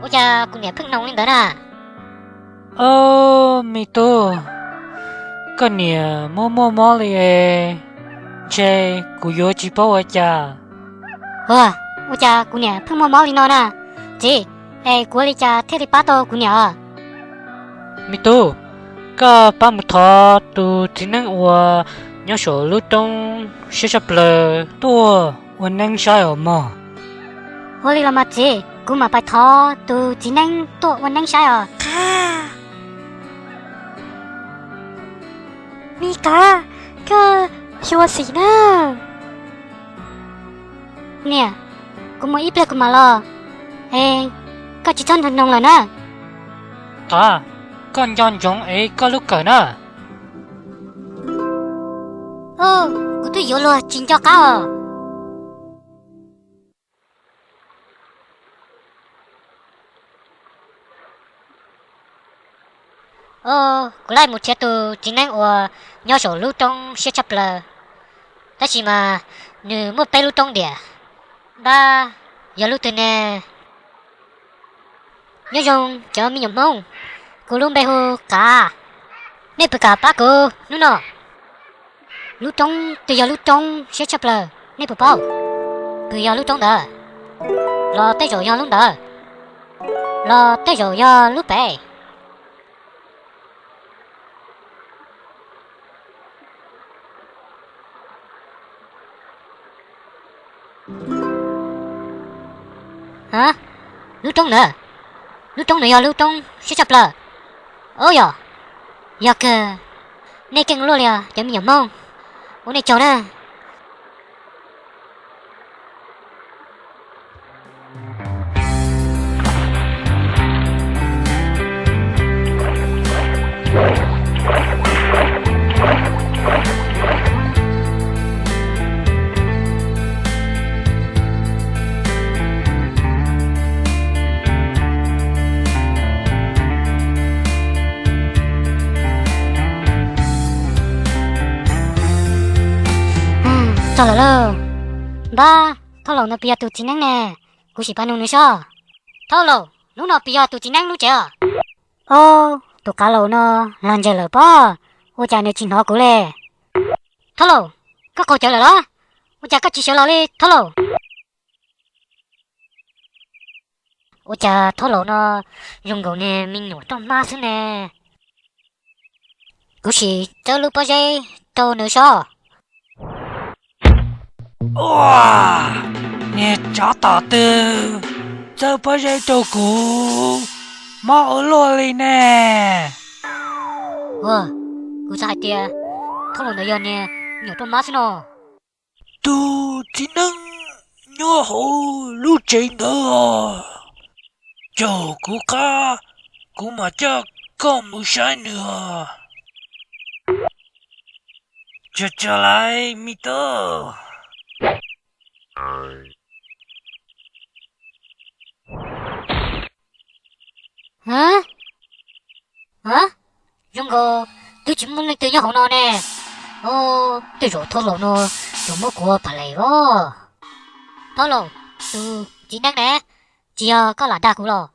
Cas kuv niam pheej hnoos li ntawd na? Ob, me tub, koj niam muaj muaj mob li es ntshe kuv yuav tsis paub ua cas. Ua, ua cas kuv niam pheej muaj mob li no na? Txiv, es kuv ua li cas thiaj li pab tau kuv niam os? Me tub, koj pab mus thov tus txiv neeb uas nyob saum lub roob siab tshaj plaws tuaj ua neeb saib os mog. Ua li los mas txiv, kuv mam pais thov tus txiv neeb tuaj ua neeb saib os. Qab, me qab, koj xyuas xim na. Niam, kuv mus ib pliag kuv mam los, es koj tsis txhob nrog hnoos lawm na. Qab, koj nco ntsoov ev koj lub kawm na. Kuv twb yuav luag tsis nco qab os. Kuv laij mus nrhiav tus txiv neeb uas nyob saum lub roob siab tshaj plaws, tab sis mas nws muaj peb lub roob diam. Npab, yog lub twg ne? Nyob zoo cov me nyuam Hmoob, kuv lub npe hu Qav. Nej puas kam pab kuv hnub no? Lub roob twg yog lub roob siab tshaj plaws, nej puas paub? Twg yog lub roob ntawd? Los tej zaum yog lub ntawd, los tej zaum yog lub pem. A, lub roob ntawd, lub roob ntawd yog lub roob siab tshaj plaws. Ob yog, yog kawg, nej keej luaj li os cov me nyuam Hmoob, ua nej tsaug na. Txog lawm lauj. Npab, Thauj Laus no puas yog tus txiv neeb ne? Kuv sim pab nug nws seb. Thauj Laus, hnub no puas yog tus txiv neeb lub tsev os? Ob, tus Qav Laus no los ntseg lawm pob, ua cas nws tsis hnov kuv li? Thauj Laus, koj qaug cawv lawm los? Ua cas koj tsis sawv los li Thauj Laus? Ua cas Thauj Laus no zoo nkaus niag me nyuam roj hmab xwb ne? Kuv sim txawb lub pob zeb rau nws seb. Ua, niag tsov tom twg txawb pob zeb rau kuv, mob ua luaj li ne. Ua, kuv xav hais tias Thauj Laus ntawd yog niag me nyuam roj hmab xwb no. Tus txiv neeb nyob hauv lub tsev ntawd, caum kuv qab, kuv mam coj koj mus saib nws os. Tsaug tsaug lawm me tub. Zoo nkaus twb tsis muaj leej twg nyob hauv no ne. Tej zaum Thauj Laus no yuav muab kuv ua pha les os. Thauj Laus, tus txiv neeb ne, tsis yog koj lam dag kuv los?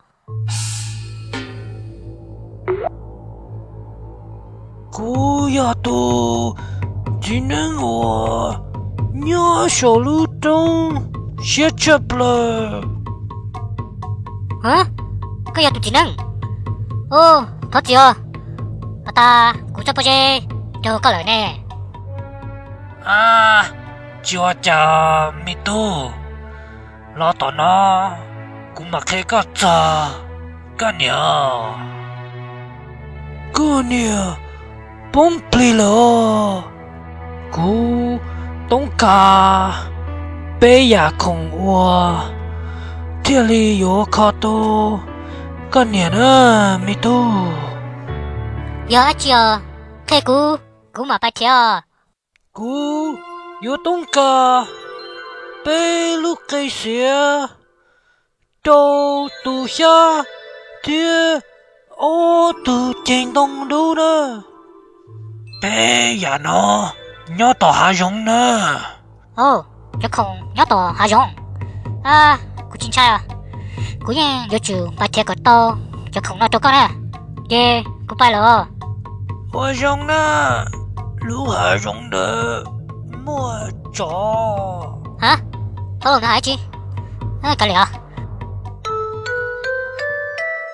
Kuv yog tus txiv neeb uas nyob saum lub roob siab tshaj plaws. Koj yog tus txiv neeb? Thov txim os, pas tas kuv txawb pob zeb rau koj lawm ne. Tsis ua cas me tub, los tom no kuv mam qhia koj txog koj niam. Koj niam poob plig lawm os. Kuv toob kas peb yam khoom uas thiaj li yuav kho tau koj niam na me tub. Yog dab tsi os? Qhia kuv, kuv mam pais thiav os. Kuv yuav toob kas peb lub qe xiav rau tus xyab thiab ob tug ceg ntoo dub na. Peb yam no nyob tom hav zoov na. Cov khoom nyob tom hav zoov. Kuv tsis ntshai os. Kuv yeej yuav tsum pais nrhiav kom tau cov khoom no rau koj na. Ces kuv pais lawm os. Ua zoo na, lub hav zoov ntawd muaj tsov. Ha, thaub laus nws hais tsi? Kav liam os.